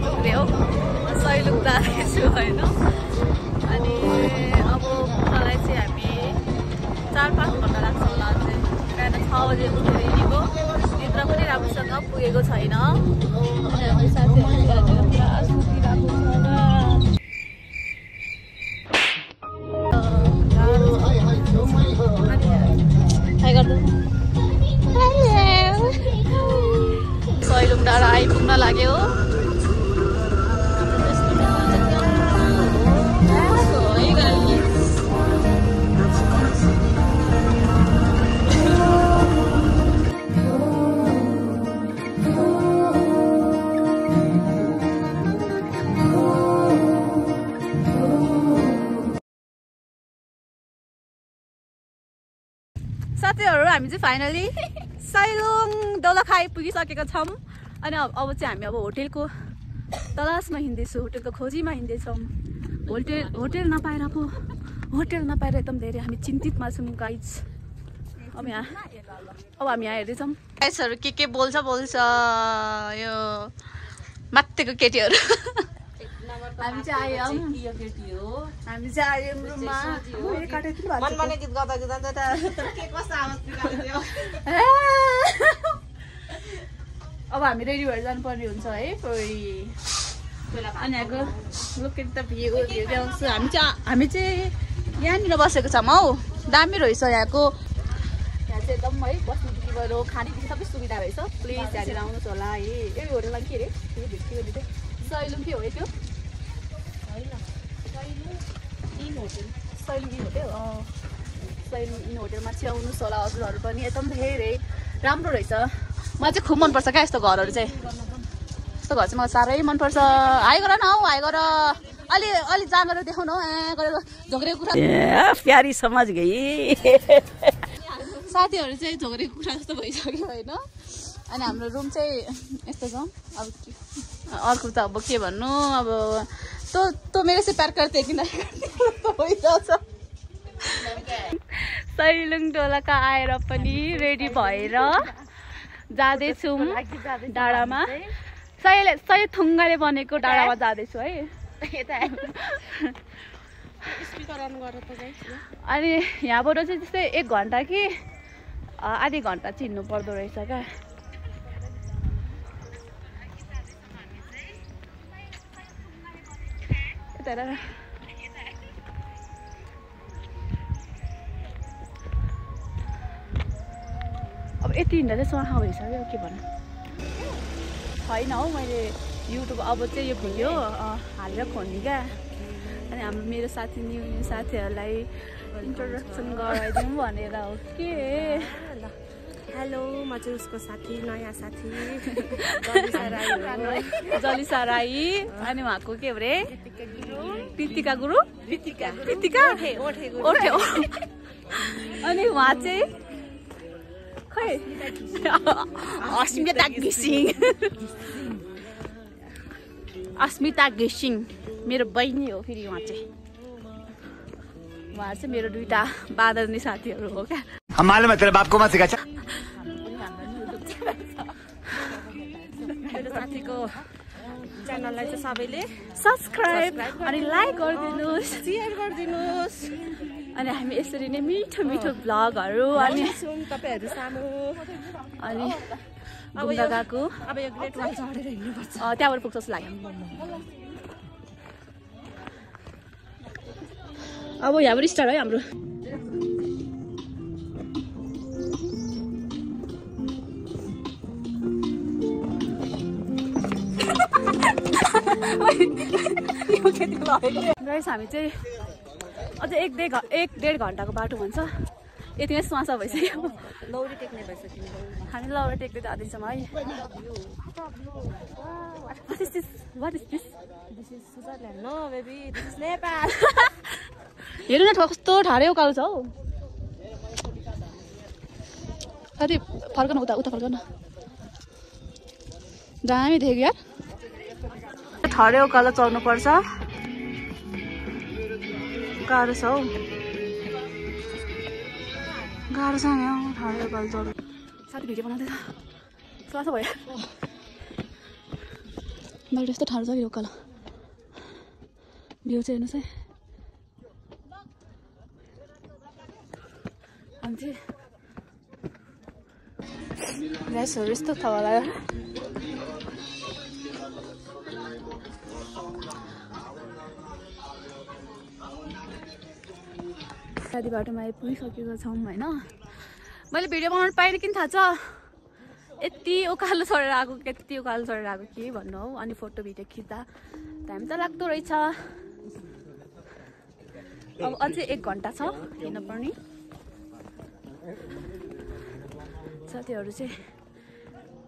पुग्ने हो सैलुङ जाँदैछु होइन अनि अब पुग्नलाई चाहिँ हामी 4-5 घन्टा लाग्छ होला चाहिँ बिहान 6 बजे उठेर हिँडेको निद्रा पनि राम्रोसँग पुगेको छैन अनि साथीहरू पुरा सुतिरहेको छ सैलुङ डाँडा आइपुग्न लाग्यो साथीहरू हामी चाहिँ फाइनली सैलुङ दोलखा आइपुगिसकेका छौँ अनि अब चाहिँ हामी अब होटेलको तलासमा हिँड्दैछौँ होटेलको खोजीमा हिँड्दैछौँ होटेल नपाएर पो होटेल नपाएर एकदम धेरै हामी चिन्तितमा छौँ गाइज अब हामी यहाँ हेर्दैछौँ गाइजहरू के बोल्छ यो माथिको केटीहरू हामी चाहिँ आयौँ रुममा मनमने गीत गाउँदा गाउँदा के कस्तो आवाज निकाल्यो अब हामी रेडी भएर जानुपर्ने हुन्छ है अनि यहाँको लोकेट त भ्यू हेर्दै हामी चाहिँ यहाँनिर बसेको छौँ हौ दामी रहेछ यहाँको यहाँ चाहिँ एकदम है बस्नुदेखि गएर खानेदेखि सबै सुविधा रहेछ प्लिज यहाँनिर आउनुहोस् होला है यो होटेलमा के अरे सैलुङ के हो त्यो Sailung in hotel Sailung in होटेलमा चाहिँ आउनुहोस् होला हजुरहरू पनि एकदम धेरै राम्रो रहेछ मलाई चाहिँ खुब मनपर्छ क्या यस्तो घरहरू चाहिँ यस्तो घर चाहिँ मलाई साह्रै मनपर्छ हाई गर न हौ हाई गर अलि जा गरेर देखाउनु हौ गरेर झोक्रेको कुरा प्यारी समझ गई साथीहरू चाहिँ झोक्रेको कुरा जस्तो भइसक्यो होइन अनि हाम्रो रुम चाहिँ यस्तो छ अब अर्को त अब के भन्नु अब तो मेरे से प्यार करते कि नहीं सैलुङ दोलखा आएर पनि रेडी भएर जाँदैछौँ डाँडामा सही थुङ्गाले बनेको डाँडामा जाँदैछु है अनि यहाँबाट चाहिँ त्यस्तै 1 घन्टा कि आधी घन्टा चाहिँ हिँड्नु पर्दो रहेछ क्या अब यति हिँड्दा चाहिँ स्वाहा भइसक्यो के भन्नु होइन हौ मैले युट्युब अब चाहिँ यो भिडियो हालेर खोल्ने क्या अनि हाम्रो मेरो साथी न्यू साथीहरूलाई इन्ट्रोडक्सन गराइदिउँ भनेर हो के हेलो म चाहिँ उसको साथी नयाँ साथी जलिसा राई अनि उहाँको के अरे कृतिका गुरु अनि उहाँ चाहिँ खै अस्मिता घिसिङ मेरो बहिनी हो फेरि उहाँ चाहिँ मेरो 2टा बादर्नी साथीहरू हो क्या मालूम है तेरे बाप को मत सिखा मेरो साथीको च्यानललाई चाहिँ सबैले सब्सक्राइब अनि लाइक गरिदिनुहोस् शेयर गरिदिनुहोस् अनि हामी यसरी नै मिठो भ्लगहरू अनि तपाईहरु सामु अनि घुम्न गएको अब यो ग्रेट वाल चढेर हिँड्नुपर्छ त्यहाँबाट पुग्छ जस्तो लाग्यो अब यहाँबाट स्टार्ट है हाम्रो गाइस हामी चाहिँ अझै 1-1.5 घन्टाको बाटो भन्छ यतिमै स्वासा भइसक्यो लौरी टेक्ने भइसक्यो हामी लौरी टेक्दै जाँदैछौँ है What is this? This is Switzerland. No, baby, this is Nepal. हेर्नु न कस्तो ठाडै उकालो छ हौ साथी फर्कन उता फर्कन दामी देख्यो यार ठाडै उकालो चढ्नु पर्छ गाह्रो छ हौ गाह्रो छ नि हौ ठाडै उकालो चढ्नु साथी भिडियो बनाउँदै छ स्वासा भयो बाटो यस्तो ठाडो छ कि उकालो भ्यू चाहिँ हेर्नुहोस् है हामी चाहिँ ग्यासहरू यस्तो छ होला आधी बाटोमा आइपुगिसकेको छौँ होइन मैले भिडियो बनाउनु पाइनँ किन थाहा छ यति उकालो चढेर आएको यति उकालो चढेर आएको के भन्नु हौ अनि फोटो भिडियो खिच्दा टाइम त लाग्दो रहेछ अब अझै 1 घन्टा छ हिँड्नुपर्ने साथीहरू चाहिँ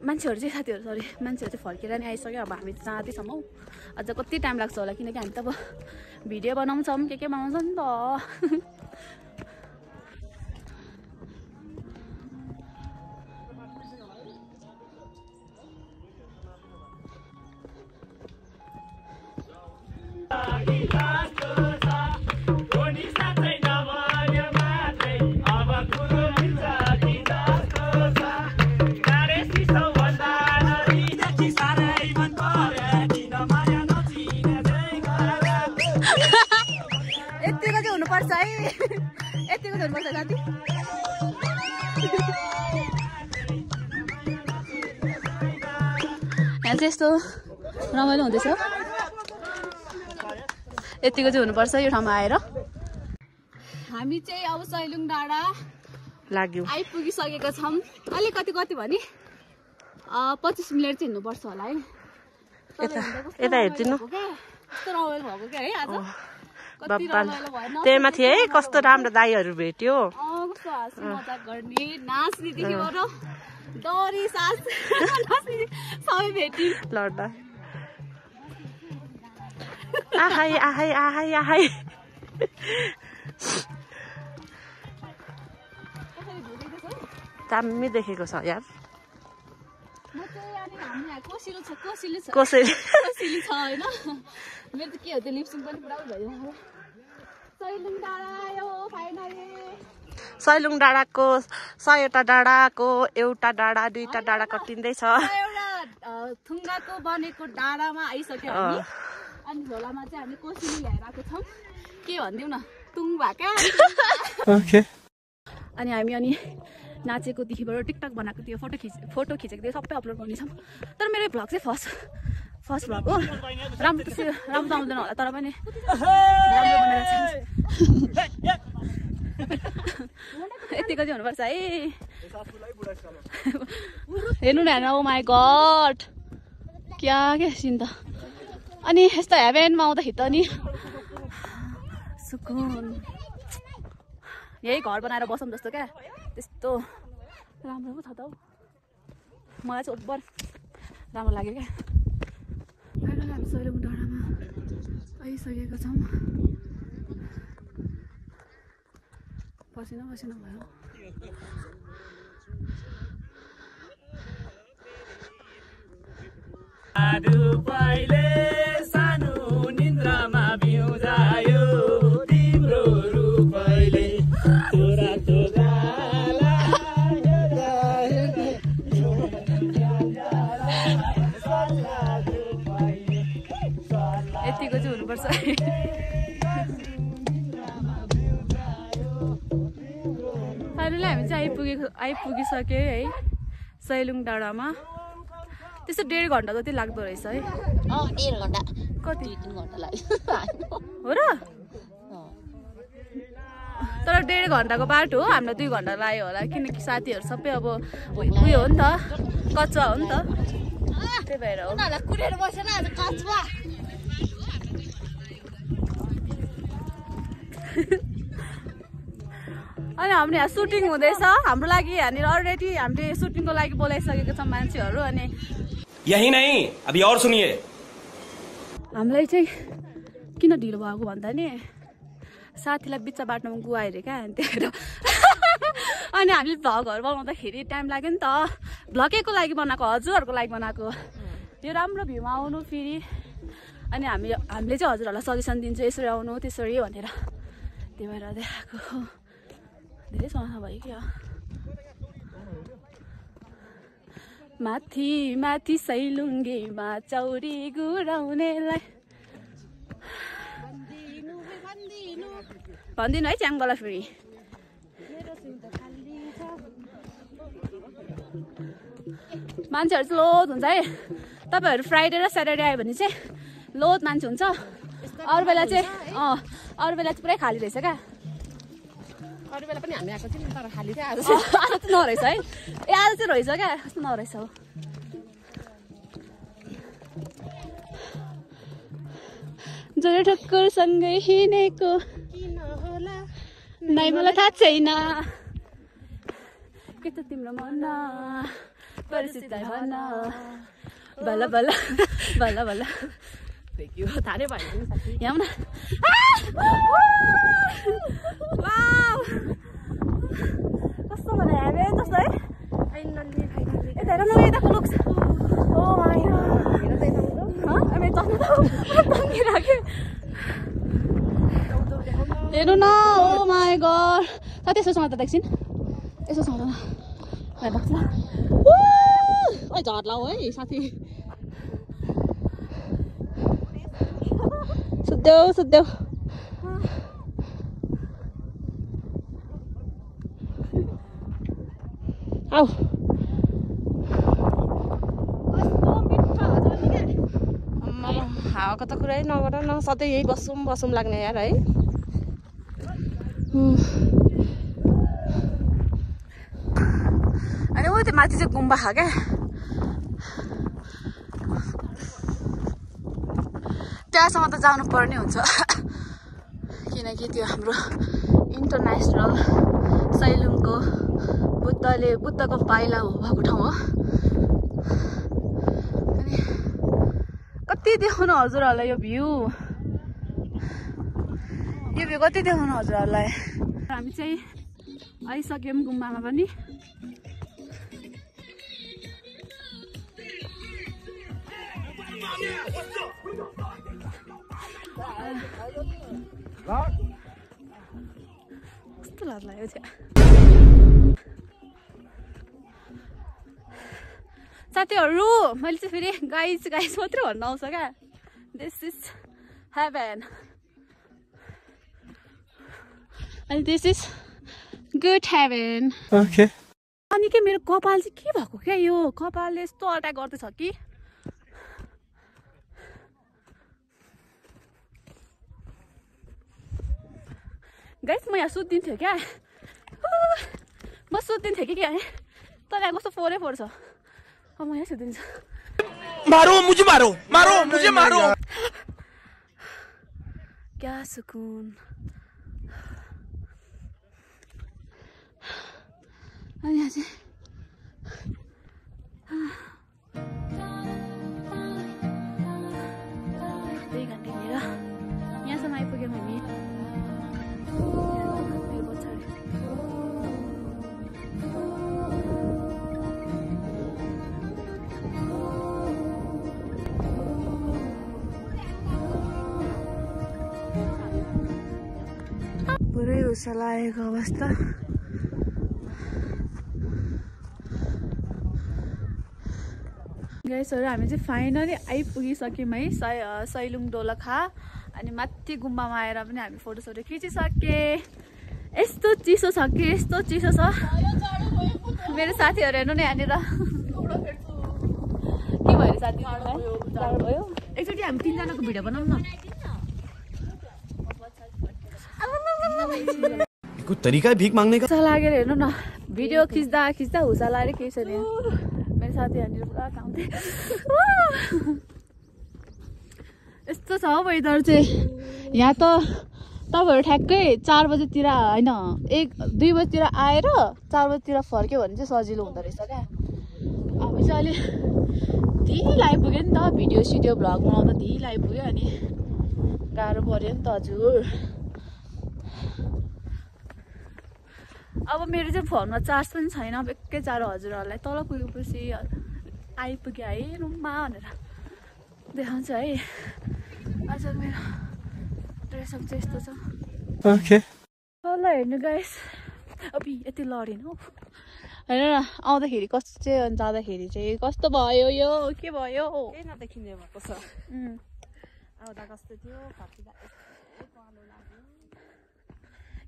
मान्छेहरू चाहिँ फर्केर नि आइसक्यो अब हामी जाँदैछौँ हौ अझ कति टाइम लाग्छ होला किनकि हामी त अब भिडियो बनाउँछौँ के बनाउँछ नि त हुनुपर्छ है यतिको हुनुपर्छ साथी यहाँ चाहिँ यस्तो रमाइलो हुँदैछ यतिको चाहिँ हुनुपर्छ यो ठाउँमा आएर हामी चाहिँ अब सैलुङ डाँडा लाग्यो आइपुगिसकेका छौँ अलिकति कति भने 25 मिनट चाहिँ हिँड्नुपर्छ होला है यता हेर्दिनु कस्तो रमाइलो भएको क्या है आज त्यही माथि है कस्तो राम्रो दाइहरू भेट्यो कस्तो हाँसी मजाक गर्ने नाच्नेदेखिबाट डरी सास सबै भेट्यो लड्दा आहाई आहाई आहाई आहाई दामी देखेको छ यार कोसिलो छ होइन मेरो त के हो त्यो लिपसिङ पनि पुरा भयो सैलुङ डाँडा आयो फाइनली सैलुङ डाँडाको 100वटा डाँडाको एउटा डाँडा 2टा डाँडा कटिँदैछ एउटा थुङ्गाको बनेको डाँडामा आइसक्यो हामी अनि झोलामा चाहिँ हामी कोसिलो ल्याएर आएको छौँ के भनिदिउँ न तुङ भाका अनि हामी नाचेको देखिबाट टिकटक बनाएको थियो फोटो खिचेको थियो सबै अपलोड गर्नेछौँ तर मेरो भ्लग चाहिँ फर्स्ट भ्लग हो राम्रो त आउँदैन होला तर पनि राम्रो बनाएर यतिको चाहिँ हुनुपर्छ है हेर्नु न ओ माई गड क्या सिन त अनि यस्तो हेभेनमा आउँदाखेरि त नि सुकुन यही घर बनाएर बसौँ जस्तो क्या त्यस्तो राम्रो पो छ त हौ मलाई चाहिँ ओभर राम्रो लाग्यो क्या फाइनली हामी सैलुङ डाँडामा आइसकेका छौँ पसिना भयो पहिले सानो निन्द्रामा बिउजायो तिम्रो रूपैले यतिको चाहिँ हुनुपर्छ फाइनली हामी चाहिँ आइपुगिसक्यो है सैलुङ डाँडामा त्यस्तो 1.5 घन्टा जति लाग्दो रहेछ है 1.5 घन्टा कति 3 घन्टा लाग्यो हो र तर 1.5 घन्टाको बाटो हो हामीलाई 2 घन्टा लाग्यो होला किनकि साथीहरू सबै अब उयो हो नि त कच्चा हो नि त त्यही भएर हो कुरेर बसेन आज कच्चा अनि हाम्रो यहाँ सुटिङ हुँदैछ हाम्रो लागि यहाँनिर अलरेडी हामीले सुटिङको लागि बोलाइसकेको छौँ मान्छेहरू अनि यही नहीं अभी और सुनिए हामीलाई चाहिँ किन ढिलो भएको भन्दा नि साथीलाई बिच बाटोमा गुवायो अरे क्या त्यही अनि हामीले भ्लगहरू बनाउँदाखेरि टाइम लाग्यो नि त भ्लगको लागि बनाएको हजुरहरूको लागि बनाएको यो राम्रो भ्यूमा आउनु फेरि अनि हामीले चाहिँ हजुरहरूलाई सजेसन दिन्छौँ यसरी आउनु त्यसरी भनेर त्यही भएर देखाएको धेरै समस्या भयो क्या माथि माथि सैलुङ्गेमा चौरी गुराउनेलाई भन्दिनु है च्याङबला फेरि मान्छेहरू चाहिँ लोड हुन्छ है तपाईँहरू फ्राइडे र स्याटरडे आयो भने चाहिँ लोड मान्छे हुन्छ अरू बेला चाहिँ पुरै खाली रहेछ क्या अरू बेला पनि हामी आएको थियौँ तर खाली थियो आज आज चाहिँ नरहेछ है ए आज चाहिँ रहेछ क्या कस्तो नरहेछ हो जरा ठक्करसँगै हिँडेको नै मलाई थाहा छैन के त तिम्रो मन परिस्थितिलाई भन बल्ल बल्ल बल्ल बल्ल थाहा नै भएन नि साथी यहाँ न कस्तो मलाई हेर्ने जस्तो है यता हेर न यताको लुक ओ माय हेर्नु न ओ माय गड साथी यसो समात एकछिन यसो समात झर्ला हो है साथी सुत्देऊ आऊ हावाको त कुरै नगर न सधैँ यही बसौँ लाग्ने यार है अनि ऊ त्यो माथि चाहिँ गुम्बा खा क्या त्यहाँसम्म त जानु पर्ने हुन्छ किनकि त्यो हाम्रो इन्टरनेसनल सैलुङको बुद्धको पाइला भएको ठाउँ हो अनि कति देखाउनु हजुरहरूलाई यो भ्यू कति देखाउनु हजुरहरूलाई हामी चाहिँ आइसक्यौँ गुम्बामा पनि कस्तो लाग्यो चाहिँ साथीहरू मैले चाहिँ फेरि गाइज मात्रै भन्न आउँछ क्या दिस इज हेभन अनि दिस इज गुड हेभन अनि के मेरो कपाल चाहिँ के भएको क्या यो कपालले यस्तो अट्याक गर्दैछ कि गाइस म यहाँ सुत्दिन्थ्यो क्या म सुत्दिन्थेँ कि क्या तर यहाँ कस्तो फोरै फोर्छ अब म यहाँ सुत्दिन्छु मारो मुझे मारो क्या सुकुन अनि यहाँ चाहिँ 2 घन्टा हिँडेर यहाँसम्म आइपुग्यौँ हामी पुरै रुसा लागेको अवस्था गाइसहरु हामी चाहिँ फाइनली आइपुगिसक्यौँ है सैलुङ दोलखा अनि माथि गुम्बामा आएर पनि हामी फोटोसोटो खिचिसके यस्तो चिसो छ कि यस्तो चिसो छ मेरो साथीहरु हेर्नु न यहाँनिर के भयो साथीहरुलाई भयो एकचोटी हामी 3 जनाको भिडियो बनाउँ न कुछ तरीका है भीख मांगने का लागेर हेर्नु न भिडियो खिच्दा हुसा लागेर केही छैन मेरो साथीहरुले पुरा काउँथे यस्तो छ वेदर चाहिँ यहाँ त तपाईहरु ठ्याक्कै 4 बजेतिर हैन 1-2 बजेतिर आएर 4 बजेतिर फर्क्यो भने चाहिँ सजिलो हुँदो रहेछ क्या अब चाहिँ अलि ढिलो आइपुग्यो नि त भिडियो भ्लग बनाउँदा ढिलो आइपुग्यो अनि गाह्रो पर्यो नि त हजुर अब मेरो चाहिँ फोनमा चार्ज पनि छैन बेक्कै चारो हजुरहरूलाई तल पुगेपछि आइपुग्यो है रुममा भनेर देखाउँछ है आज मेरो ड्रेसअप चाहिँ यस्तो छ ओके ल हेर्नु गाइस अब यति लडेन हौ हेर न आउँदाखेरि कस्तो चाहिँ अनि जाँदाखेरि चाहिँ कस्तो भयो यो के भयो केही नदेखिने भएको छ आउँदा कस्तो थियो फर्किँदा यस्तो पालो लाग्यो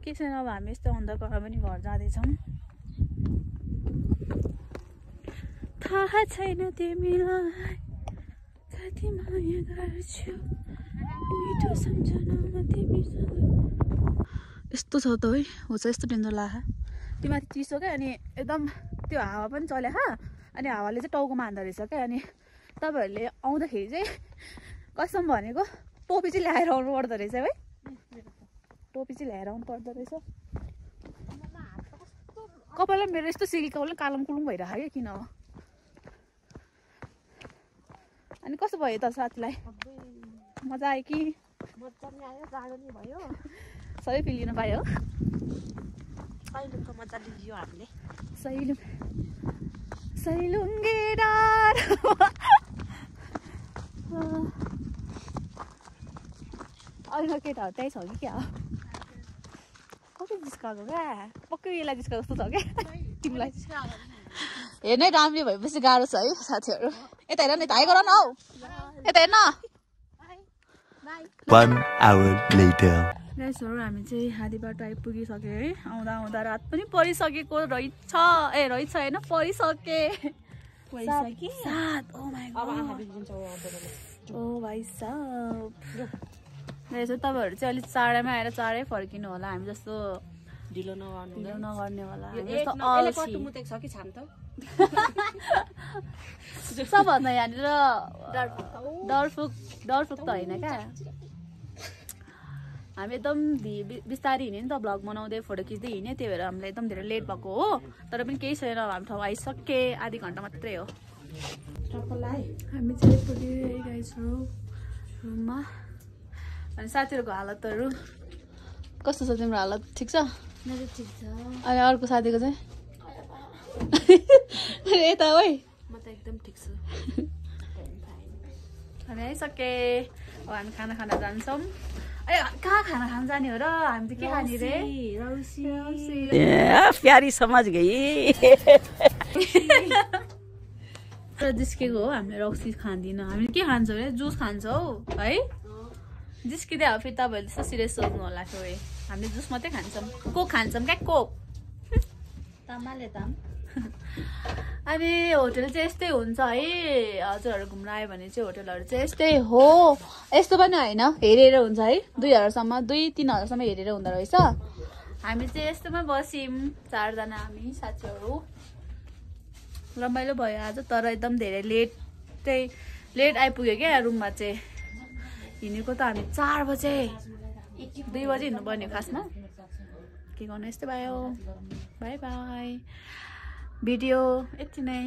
के छैन अब हामी यस्तो अन्धकार पनि घर जाँदैछौँ थाहा छैन तिमीलाई कति माया गर्छु मिठो सम्झनामा तिमीसँग यस्तो छ त है हो चाहिँ यस्तो डेन्जर लाग्यो त्यो माथि चिसो क्या अनि एकदम त्यो हावा पनि चल्यो अनि हावाले चाहिँ टाउकोमा हान्दो रहेछ क्या अनि तपाईँहरूले आउँदाखेरि चाहिँ कसम भनेको टोपी चाहिँ ल्याएर आउनु पर्दो रहेछ है टोपी चाहिँ ल्याएर आउनु पर्दो रहेछ कपालमा मेरो यस्तो सिल्की कपाल कालम कुलुङ भइरहेको क्या किन हो अनि कस्तो भयो त साथीलाई मजा आयो कि मजा नि आयो जाडो नि भयो सबै फिल लिनु पायो सैलुङको मजा लियो हामीले सैलुङ्गे डार अरू केटाहरू त्यही छ कि क्या हो कति जिस्काएको क्या पक्कै यसलाई जिस्काएको जस्तो छ क्या तिमीलाई हेर्नै राम्री भएपछि गाह्रो छ है साथीहरू यता हेर न यता हाई गर न हौ यता हेर्न 1 hour later. गाइसहरू हामी चाहिँ आधी बाटो आइपुगिसक्यो है आउँदा आउँदा रात पनि परिसकेको रहेछ रहेछ होइन परिसके ओ भाइ साहब गाइसहरू तपाईँहरू चाहिँ अलिक चाँडैमा आएर चाँडै फर्किनु होला हामी जस्तो ढिलो नगर्ने होला सबभन्दा यहाँनिर डरफुक त होइन क्या हामी एकदम बिस्तारै हिँड्यो नि त भ्लग बनाउँदै फोटो खिच्दै हिँड्यो त्यही भएर हामीलाई एकदम धेरै लेट भएको हो तर पनि केही छैन हामी ठाउँ आइसके आधी घन्टा मात्रै हो हामी चाहिँ पुगिरहेछौँ रुममा अनि साथीहरूको हालतहरू कस्तो छ तिम्रो हालत ठिक छ मेरो ठिक छ अनि अर्को साथीको चाहिँ यता है म त एकदम ठिक छु हामी आइसके अब हामी खाना खान जान्छौँ ए कहाँ खाना खान जाने हो र हामी त के खाने रे प्यारी समझ गई जिस्केको हो हामीले रक्सी खाँदिनँ हामीले के खान्छौँ भने जुस खान्छौँ है जिस्किँदै हो फेरि तपाईँहरूले त्यस्तो सिरियस सोच्नु होला फेरि हामीले जुस मात्रै खान्छौँ कोक खान्छौँ क्या कोक तामाले ताम अनि होटल चाहिँ यस्तै हुन्छ है हजुरहरू घुम्न आयो भने चाहिँ होटलहरू चाहिँ यस्तै हो यस्तो पनि होइन हेरेर हुन्छ है 2,000सम्म 2-3,000सम्म हेरेर हुँदो रहेछ हामी चाहिँ यस्तोमा बस्यौँ 4 जना हामी साथीहरू रमाइलो भयो आज तर एकदम धेरै लेट आइपुग्यो क्या रुममा चाहिँ हिँडेको त हामी 4 बजे 2 बजे हिँड्नु पर्ने खासमा के गर्नु यस्तै भयो बाई बाई भिडियो यति नै